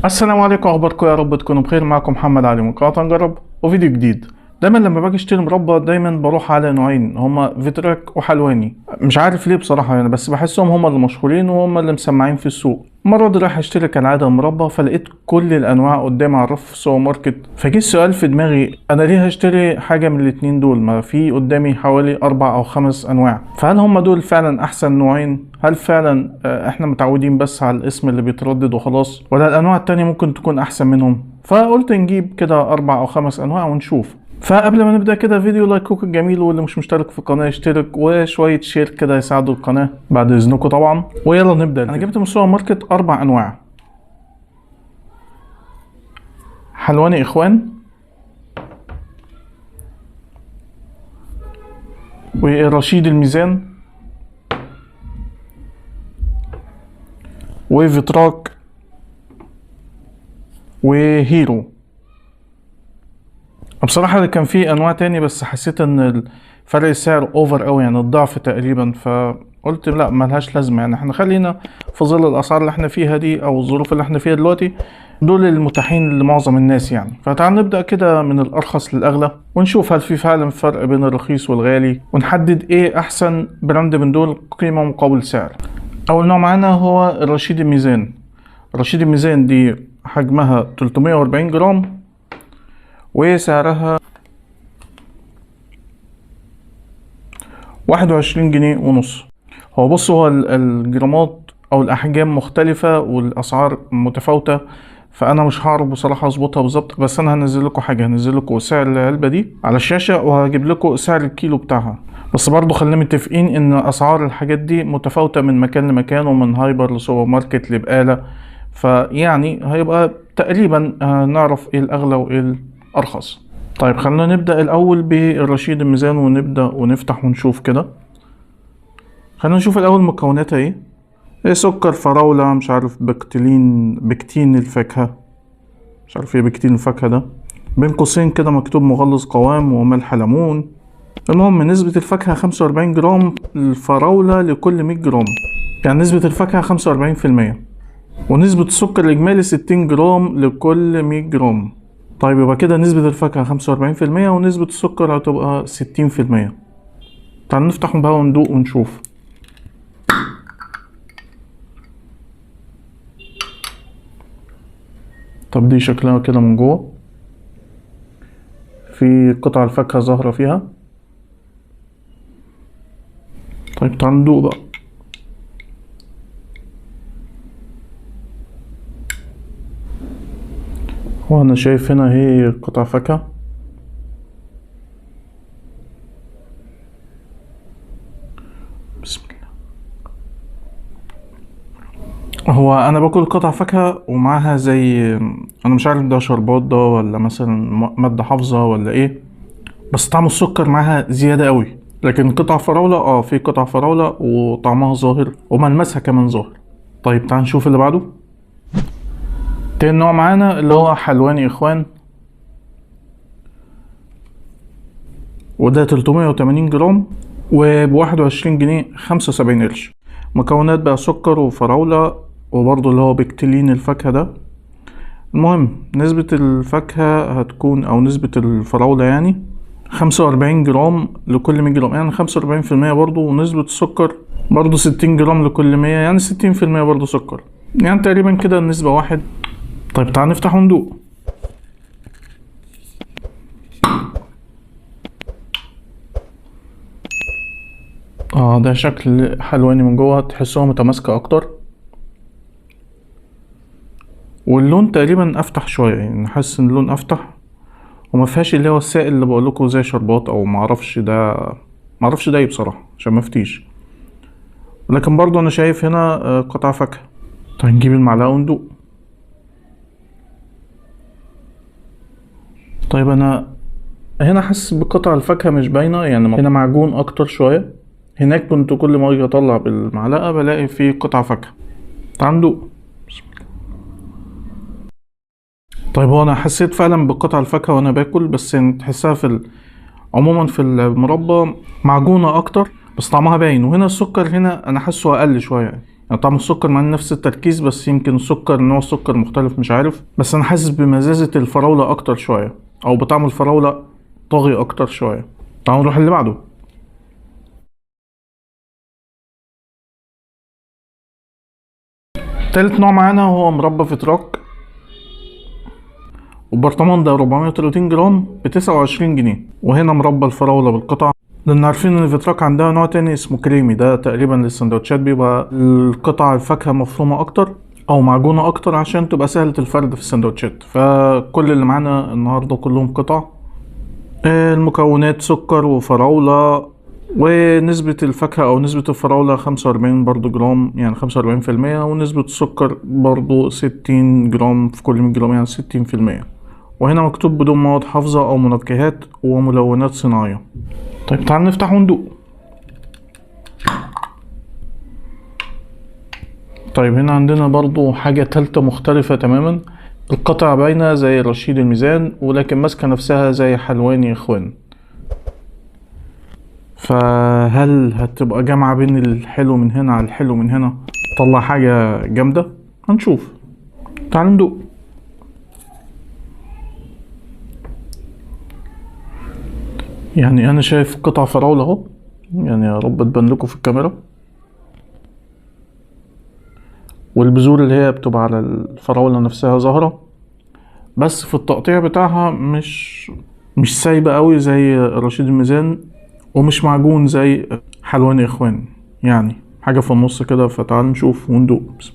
السلام عليكم، اخباركم؟ يا رب تكونوا بخير. معكم محمد علي من قناة نجرب وفيديو جديد. دايما لما باجي اشتري مربى دايما بروح على نوعين، هما فيتراك وحلواني. مش عارف ليه بصراحة يعني، بس بحسهم هما اللي مشهورين وهما اللي مسمعين في السوق. المرة دي رايح اشتري كالعادة مربى، فلقيت كل الانواع قدامي على الرف في السوبر ماركت. فجه السؤال في دماغي، انا ليه هشتري حاجة من الاتنين دول؟ ما في قدامي حوالي 4 أو 5 انواع. فهل هما دول فعلا احسن نوعين؟ هل فعلا احنا متعودين بس على الاسم اللي بيتردد وخلاص، ولا الانواع التانية ممكن تكون احسن منهم؟ فقلت نجيب كده 4 أو 5 انواع ونشوف. فقبل ما نبدأ كده فيديو لايكوك الجميل، واللي مش مشترك في القناة يشترك، وشوية share كده يساعدوا القناة بعد إذنكم طبعا. ويلا نبدأ. أنا جبت من السوبر ماركت 4 أنواع: حلواني إخوان، ورشيد الميزان، وفيتراك، وهيرو. بصراحة كان في أنواع تاني بس حسيت إن فرق السعر over أوي، يعني الضعف تقريبا، فقلت لا ملهاش لازمة، يعني احنا خلينا في ظل الأسعار اللي احنا فيها دي أو الظروف اللي احنا فيها دلوقتي، دول المتاحين لمعظم الناس يعني. فتعال نبدأ كده من الأرخص للأغلى ونشوف هل في فعلا فرق بين الرخيص والغالي، ونحدد ايه أحسن brand من دول قيمة مقابل سعر. أول نوع معانا هو الرشيد الميزان. رشيد الميزان دي حجمها 340 جرام وسعرها 21.5 جنيه. هو بصوا، هو الجرامات او الاحجام مختلفة والاسعار متفاوتة، فانا مش هعرف بصراحة اظبطها بالظبط، بس انا هنزل لكم حاجة، هنزل لكم سعر العلبة دي على الشاشة وهجيب لكم سعر الكيلو بتاعها. بس برضو خلينا متفقين ان اسعار الحاجات دي متفاوتة من مكان لمكان، ومن hyper لسوبر ماركت لبقالة، فيعني هيبقى تقريبا نعرف ايه الاغلى وايه الارخص. طيب خلينا نبدأ الاول بالرشيد الميزان، ونبدأ ونفتح ونشوف كده. خلينا نشوف الاول مكوناتها ايه. ايه؟ سكر، فراولة، مش عارف بكتين الفاكهة، مش عارف ايه بكتين الفاكهة ده، بين قوسين كده مكتوب مغلظ قوام وملح ليمون. المهم نسبة الفاكهة 45 جرام الفراولة لكل 100 جرام، يعني نسبة الفاكهة 45%، ونسبة السكر الإجمالي 60 جرام لكل 100 جرام. طيب يبقى كده نسبة الفاكهة 45% ونسبة السكر هتبقى 60%. تعال نفتحهم بقى وندوق ونشوف. طب دي شكلها كده من جوه، في قطع الفاكهة ظاهرة فيها. طيب تعال ندوق بقى. هو انا شايف هنا هي قطع فاكهة. بسم الله. هو انا باكل قطع فاكهة ومعاها زي، انا مش عارف ده شربات ده ولا مثلا مادة حافظة ولا ايه، بس طعم السكر معاها زيادة قوي. لكن قطع فراولة، في قطع فراولة وطعمها ظاهر وملمسها كمان ظاهر. طيب تعال نشوف اللي بعده. تاني نوع معانا اللي هو حلواني اخوان، وده 380 جرام وبواحد وعشرين جنيه خمسة وسبعين قرش. مكونات بقى سكر وفراولة وبرضه اللي هو بكتلين الفاكهة ده. المهم نسبة الفاكهة هتكون، أو نسبة الفراولة يعني 45 جرام لكل 100 جرام، يعني خمسة وأربعين في المية برضه، ونسبة السكر برضه 60 جرام لكل 100، يعني ستين في المية برضه سكر، يعني تقريبا كده النسبة واحد. طيب تعال نفتح وندوق. ده شكل حلواني من جوه، تحسوها متماسكة أكتر، واللون تقريبا أفتح شوية، يعني حاسس إن اللون أفتح، وما فيهاش اللي هو السائل اللي بقول لكم زي شربات أو معرفش ده إيه بصراحة عشان ما افتيش. لكن برضو أنا شايف هنا قطع فاكهة. طيب نجيب المعلقة وندوق. طيب أنا هنا حاسس بقطع الفاكهة مش باينة، يعني هنا معجون أكتر شوية، هناك كنت كل ما أجي أطلع بالمعلقة بلاقي فيه قطع فاكهة. تعال ندوق. بسم الله. طيب هو أنا حسيت فعلا بقطع الفاكهة وأنا باكل، بس يعني تحسها عموما في المربى معجونة أكتر، بس طعمها باين. وهنا السكر هنا أنا حاسه أقل شوية، يعني طعم السكر مع نفس التركيز، بس يمكن السكر نوع السكر مختلف مش عارف، بس انا حاسس بمزازة الفراولة اكتر شوية، او بطعم الفراولة طاغي اكتر شوية. تعالوا نروح اللي بعده. تالت نوع معانا هو مربى فتراك، والبرطمان ده 430 جرام ب29 جنيه. وهنا مربى الفراولة بالقطع، لان عارفين ان الفتراك عندها نوع تاني اسمه كريمي، ده تقريبا للسندوتشات بيبقى القطع الفاكهة مفرومة اكتر او معجونة اكتر عشان تبقى سهلة الفرد في السندوتشات. فكل اللي معانا النهاردة كلهم قطع. المكونات سكر وفراولة، ونسبة الفاكهة أو نسبة الفراولة 45 برضو جرام، يعني 45%، ونسبة السكر برضو 60 جرام في كل 100 جرام، يعني 60%. وهنا مكتوب بدون مواد حافظة أو منكهات وملونات صناعية. طيب تعال نفتح وندوق. طيب هنا عندنا برضو حاجة تالتة مختلفة تماما، القطع باينة زي رشيد الميزان، ولكن ماسكة نفسها زي حلواني إخوان. فهل هتبقى جامعة بين الحلو من هنا على الحلو من هنا تطلع حاجة جامدة؟ هنشوف. تعالوا ندوق. يعني انا شايف قطع فراولة اهو، يعني يا رب تبان لكم في الكاميرا، والبذور اللي هي بتبقى على الفراولة نفسها ظاهرة، بس في التقطيع بتاعها مش سايبة قوي زي رشيد الميزان، ومش معجون زي حلواني اخوان، يعني حاجة في النص كده. فتعال نشوف وندوق. بسم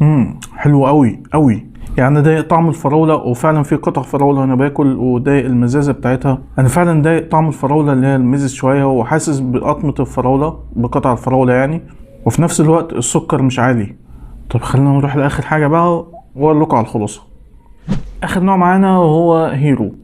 الله. حلو قوي قوي، يعني ضايق طعم الفراولة، وفعلا في قطع فراولة وانا باكل، وضايق المزازة بتاعتها. انا فعلا ضايق طعم الفراولة اللي هي المزز شوية، وحاسس بقطمة الفراولة بقطع الفراولة يعني، وفي نفس الوقت السكر مش عالي. طب خلينا نروح لاخر حاجة بقى واقول لكم على الخلاصة. اخر نوع معانا وهو هيرو.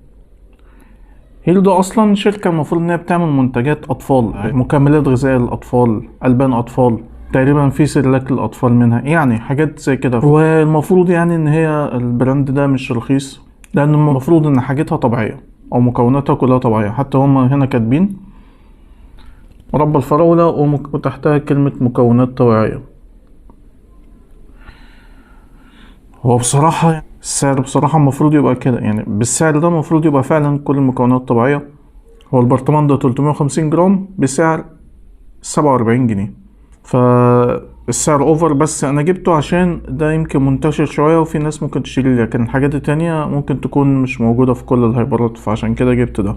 هيرو ده اصلا شركة المفروض انها بتعمل منتجات اطفال، مكملات غذائية للاطفال، البان اطفال، تقريبا في سيرلاك للاطفال منها، يعني حاجات زي كده. والمفروض يعني ان هي ال brand ده مش رخيص، لان المفروض ان حاجتها طبيعية او مكوناتها كلها طبيعية. حتى هم هنا كاتبين مربى الفراولة وتحتها كلمة مكونات طبيعية. هو بصراحة السعر بصراحة المفروض يبقى كده، يعني بالسعر ده المفروض يبقى فعلا كل المكونات طبيعية. هو البرطمان ده 350 جرام بسعر 47 جنيه، فالسعر over، بس انا جبته عشان ده يمكن منتشر شوية وفي ناس ممكن تشتري، لكن الحاجات التانية ممكن تكون مش موجودة في كل الهايبرات، فعشان كده جبت ده.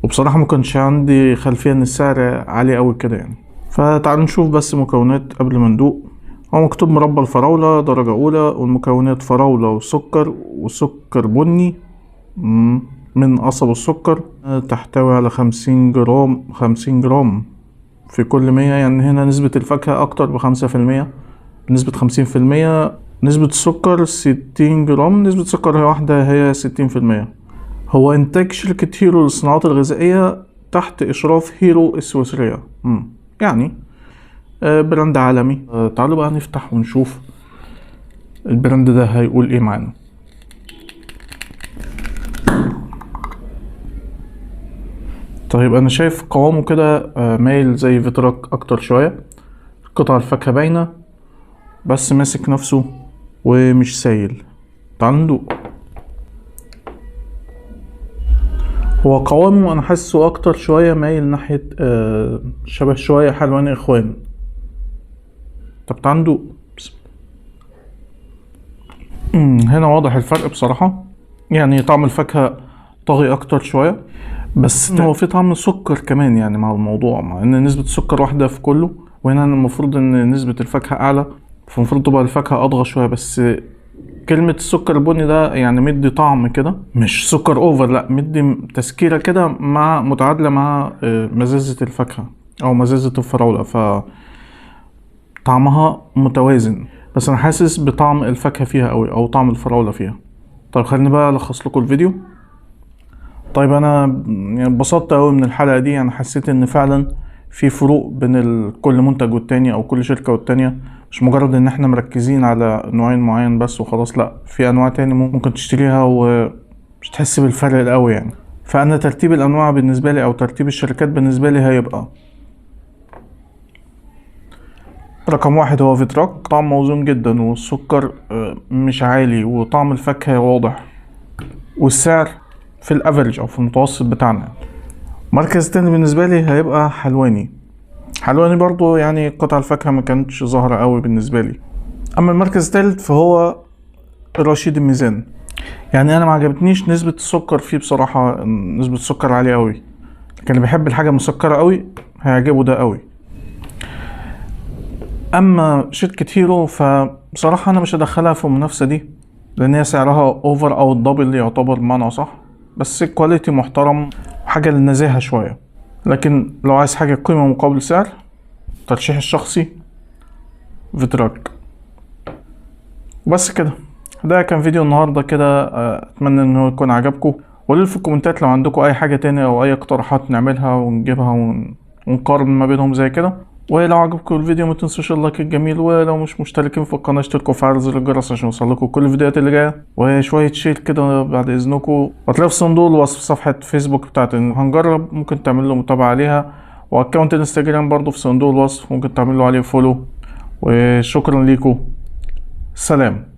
وبصراحة ما كانش عندي خلفية ان السعر عالي قوي كده يعني. فتعالوا نشوف بس مكونات قبل ما ندوق. هو مكتوب مربى الفراولة درجة أولى، والمكونات فراولة وسكر وسكر بني من قصب السكر، تحتوي على 50 جرام، 50 جرام في كل 100، يعني هنا نسبة الفاكهة أكتر ب5%، بنسبة 50%. نسبة السكر 60 جرام، نسبة السكر هي واحدة هي 60%. هو إنتاج شركة هيرو للصناعات الغذائية تحت إشراف هيرو السويسرية، يعني brand عالمي. تعالوا بقى نفتح ونشوف ال brand ده هيقول ايه معانا. طيب انا شايف قوامه كده مايل زي فيتراك اكتر شوية، قطع الفاكهة باينة بس ماسك نفسه ومش سايل. تعالوا ندوق. هو قوامه انا حاسه اكتر شوية مايل ناحية شبه شوية حلواني اخوان. طب تعالوا ندوق. هنا واضح الفرق بصراحة، يعني طعم الفاكهة طاغي اكتر شوية، بس هو في طعم سكر كمان يعني مع الموضوع، مع ان نسبة السكر واحدة في كله، وهنا المفروض ان نسبة الفاكهة اعلى، فالمفروض تبقى الفاكهة اضغى شوية، بس كلمة السكر البني ده يعني مدي طعم كده، مش سكر over، لا مدي تسكيرة كده مع متعادلة مع مزازة الفاكهة او مزازة الفراولة، ف طعمها متوازن، بس انا حاسس بطعم الفاكهة فيها قوي او طعم الفراولة فيها. طيب خليني بقى الخص لكم الفيديو. طيب انا يعني اتبسطت قوي من الحلقة دي، انا حسيت ان فعلا في فروق بين كل منتج والتاني او كل شركة والتانية، مش مجرد ان احنا مركزين على نوعين معين بس وخلاص، لا في انواع تاني ممكن تشتريها ومش تحس بالفرق القوي يعني. فانا ترتيب الانواع بالنسبة لي او ترتيب الشركات بالنسبة لي هيبقى رقم 1 هو فيتراك، طعم موزون جدا والسكر مش عالي وطعم الفاكهة واضح، والسعر في ال average او في المتوسط بتاعنا. مركز تاني بالنسبة لي هيبقى حلواني. حلواني برضو يعني قطع الفاكهة ما كانتش ظاهرة قوي بالنسبة لي. اما المركز التالت فهو رشيد الميزان. يعني انا ما عجبتنيش نسبة السكر فيه بصراحة، نسبة السكر عالية قوي، لكن اللي بيحب الحاجة مسكرة قوي هيعجبه ده قوي. اما شركة هيرو فبصراحة انا مش هدخلها في المنافسة دي، لان هي سعرها over او ال double يعتبر بمعنى صح، بس ال quality محترم وحاجة للنزاهة شوية. لكن لو عايز حاجة قيمة مقابل سعر، ترشيح الشخصي فيتراك. وبس كده، ده كان فيديو النهاردة كده، اتمنى انه يكون عجبكم. وقولوا في الكومنتات لو عندكم اي حاجة تانية او اي اقتراحات نعملها ونجيبها ونقارن ما بينهم زي كده. ولو عجبكم الفيديو ما تنسوش ال like الجميل، ولو مش مشتركين في القناة اشتركوا وفعلوا زر الجرس عشان يوصلكم كل الفيديوهات اللي جاية، وشوية share كده بعد اذنكم. وهتلاقوا في صندوق الوصف صفحة فيسبوك بتاعت هنجرب، ممكن تعمل له متابعة عليها، و account انستجرام برضو في صندوق الوصف ممكن تعمل له عليه follow. وشكرا ليكم، سلام.